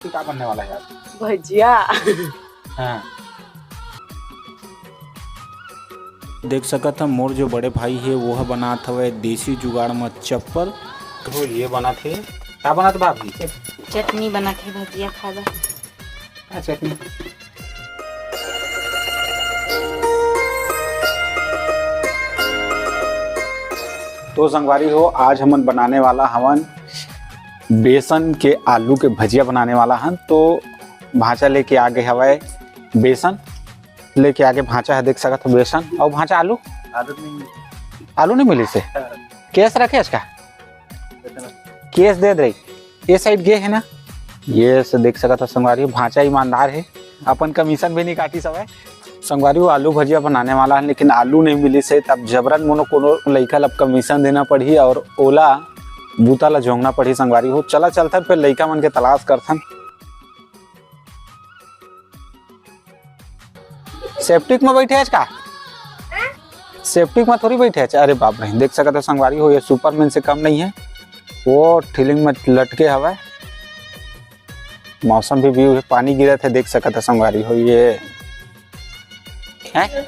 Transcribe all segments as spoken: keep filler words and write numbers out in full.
का बनने वाला है आज? भजिया। हाँ। देख सकत ह, मोर जो बड़े भाई हे, वो ह बनात हवय देसी जुगाड़ म चप्पल। हो, ये बनत हे। का बनत भाभी? चटनी बनत हे, भजिया खाबा। का चटनी? तो संगवारी हो, आज हमन बनाने वाला हवन बेसन के आलू के भजिया बनाने वाला हन। तो भांचा लेके आगे हवय बेसन, लेके आगे भांचा है, देख सकत हो बेसन। अउ भांचा आलू? आलू नहीं मिले। आलू नहीं मिले से? हाँ। केस रखे इसका? केस दे दे। ये साइड गे हे ना, ये से देख सकत हो संगवारी, भांचा ईमानदार हे, अपन कमीशन भी नहीं काटी सवय। संगवारी हो, आलू भजिया बनाने वाला है, लेकिन आलू नहीं मिली से, तब जबरन मोनो कोनो लइका ला कमीशन देना पड़ही और ओला बूता ला जोंगना पड़ही संगवारी हो। चला चलथन, फिर लइका मन के तलाश करथन। सेप्टिक में बैठे हच का? सेप्टिक में थोड़ी बैठे हच। अरे बाप रे, देख सकत हो संगवारी हो, ये सुपरमैन से कम नहीं है, वो ठिलिंग में लटके हवय। मौसम भी व्यू है, पानी गिरत है, देख सकत हो संगवारी हो। ये है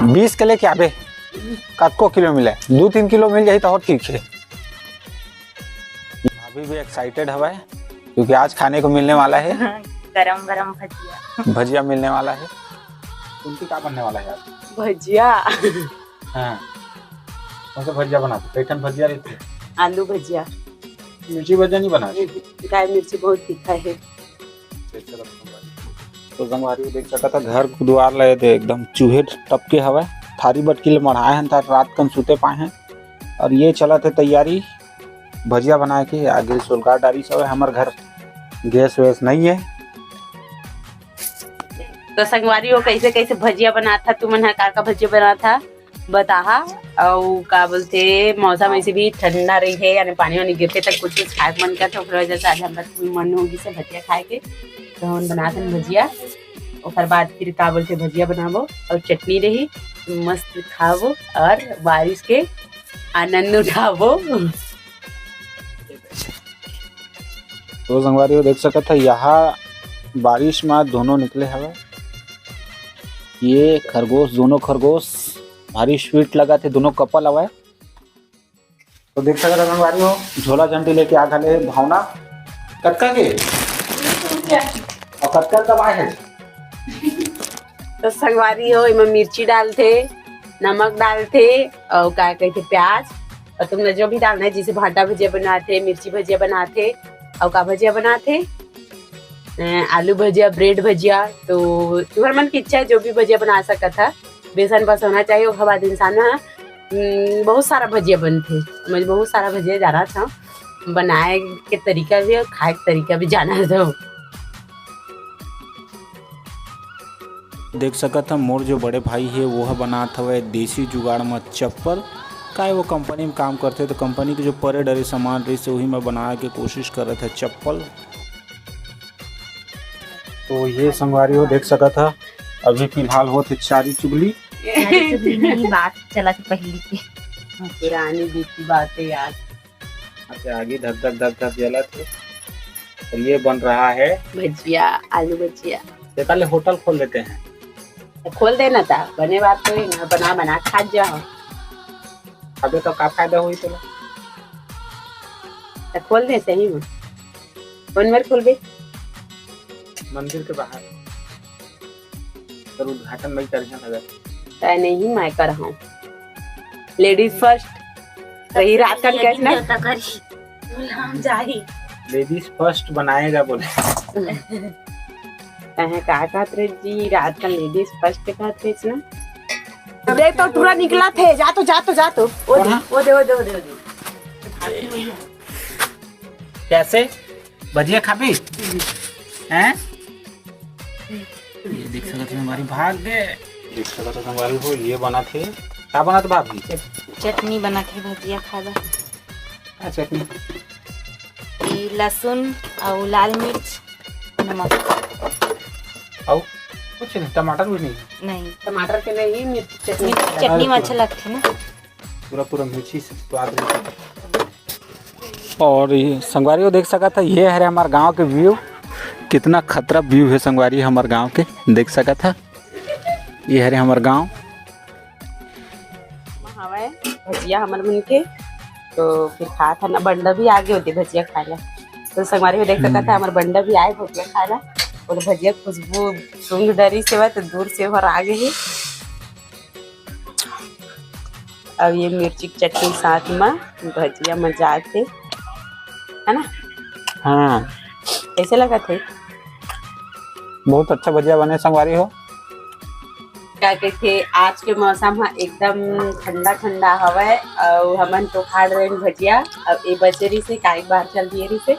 बीस के लेके आबे, कतको किलो मिले, दो तीन किलो मिल जाही तो और ठीक है। भाभी भी एक्साइटेड हवय क्योंकि आज खाने को मिलने वाला है। गरम गरम भजिया। भजिया मिलने वाला है। उनकी का बनने वाला है आज? भजिया। हाँ। कौन सा भजिया बनाते? कई ठन भजिया लेते? आलू भजिया। मिर्ची भजिया नहीं बनाते? नहीं, मिर्ची बहुत तीखा है। तो संगवारी देख सकत ह, घर दुआर ल दे एकदम चूहे टपके हवय। थारी बटकी ल मढ़ाए हन, त रात कन सुते पाए हन। और ये चलत हे तैयारी भजिया बनाए के। आगे सोलकार डारी हवय, हमर घर गैस वैस नहीं है। तो संगवारी हो, कैसे कैसे भजिया बनात हा, तुमन हा का का भजिया बनात हा, बताहा। अउ का बोलथे, मौसम ऐसे भी ठंडा रही है, यानी पानी वानी गिरथे, तब कुछ कुछ खाए के मन करथे, ओकरे वजह से आज हमर मन हो गिस हे भजिया खाए के। तो हमन बनात हन भजिया, ओकर बाद फिर का बोलथे, भजिया बनाबो और चटनी रही, मस्त खाबो और बारिश के आनंद उठाबो। तो संगवारी हो देख सकत ह, यहाँ बारिश में दोनों निकले हवय। ये खरगोश, दोनों खरगोश भारी स्वीट लगा थे, दोनों कपल हवय। तो देख सकत ह संगवारी हो, झोला झंटी लेके आ घले भावना। कतका के? और कतका कब आए है? तो संगवारी हो, एमा मिर्ची डालथे, नमक डालथे, अउ का कहिथे, प्याज, अउ तुमन जो भी डालना है, जैसे भांटा भजिया बनाथे, मिर्ची भजिया बनाथे, अउ का भजिया बनाथे, अ, आलू भजिया, ब्रेड भजिया, तो तुहर मन की इच्छा है, जो भी भजिया बना सकत ह। बेसन बस होना चाहिए, ओकर बाद इंसान ह, उम, बहुत सारा भजिया बनथे, मैं बहुत सारा भजिया जानत हव, बनाए के तरीका भी अउ खाए के तरीका भी जानत हव। देख सकत ह, मोर जो बड़े भाई हे, वो ह बनात हवय देसी जुगाड़ म चप्पल। काय वो कंपनी म काम करथे, तो कंपनी के जो परे डरे सामान रहिस हे, उही म बनाए के कोशिश करत हे चप्पल। तो ये संगवारी हो देख सकत ह, अभी फिलहाल होत हे चारी चुगली। चारी चुगली नहीं, बात चलत हे पहली के। पुरानी बीती बातें याद। अच्छा, आगी धक धक धक धक जलत हे। और ये बन रहा है भजिया, आलू भजिया। तेकर ले होटल खोल लेते हैं। तो खोल देना था, बने बात तो ही ना, बना बना खा जाओ। अबे तो का फायदा होई तोला? तो खोल दे सही में। कौन मेर खोलबे? मंदिर के बाहर। तो उद्घाटन मैं करिहा लगा। तय नहीं, मैं करहूँ। Ladies first. तो ये रात का कैसे ना? गुलाम जाही। लेडीज फर्स्ट बनाएगा बोले। कहे का कहत रहे जी, रात का लेडीज फर्स्ट के कहत रहे ना। देख तो टूरा निकला थे, जा तो, जा तो, जा तो। ओ दे, कौन? ओ दे, ओ दे, ओ दे, ओ दे। कैसे? भजिया खाबी? हैं? ये देख सकत हो, हमारी भाग गए। देख सकत हो, हमारी हो, ये बनत हे। का बनत भाभी? चटनी बनत हे, भजिया खाबा। का चटनी? ई लहसुन अउ लाल मिर्च, नमक। अउ कुछ नहीं, टमाटर भी नहीं? नहीं। टमाटर के नहीं, मिर्च चटनी। मिर्च चटनी में अच्छा लगथे ना। पूरा, पूरा मिर्ची से स्वाद लेथे। और ये संगवारी हो देख सकत ह, ये हरे हमार गांव के व्यू। कितना खतरा view हे संगवारी हमर गांव के, देख सकत हा। ये हरे हमर गांव। हवय भजिया हमर मन के, तो फिर खात हन ना, बंडा भी आगे होते भजिया खाए ला। तो संगवारी हो देख सकत हा, हमर बंडा भी आए भजिया खाए ला। और भजिया खुशबू सूंघ डरिस हे, तो दूर से ओहर आगे ही। अब ये मिर्ची के चटनी साथ में भजिया, मजा आथे, है ना? हाँ। कैसे लगत हे? बहुत अच्छा भजिया बने संगवारी हो। का कहिथे, आज के मौसम ह एकदम ठंडा ठंडा हवय, अउ हमन तो खात रहेन भजिया, अब ए बचे रहिसे, काहे बाहर चल दिए रहिसे,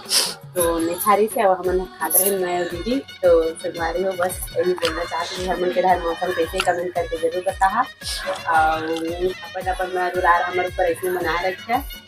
तो नहीं खा रहिसे, अब हमन खात रहेन मैं अउ दीदी। तो संगवारी हो, बस यही बोलना चाहत हूँ, हमन के डहर मौसम कैसे, comment करके जरूर बताहा, अउ अपन अपन दुलार हमर ऊपर ऐसे बनाए रखे।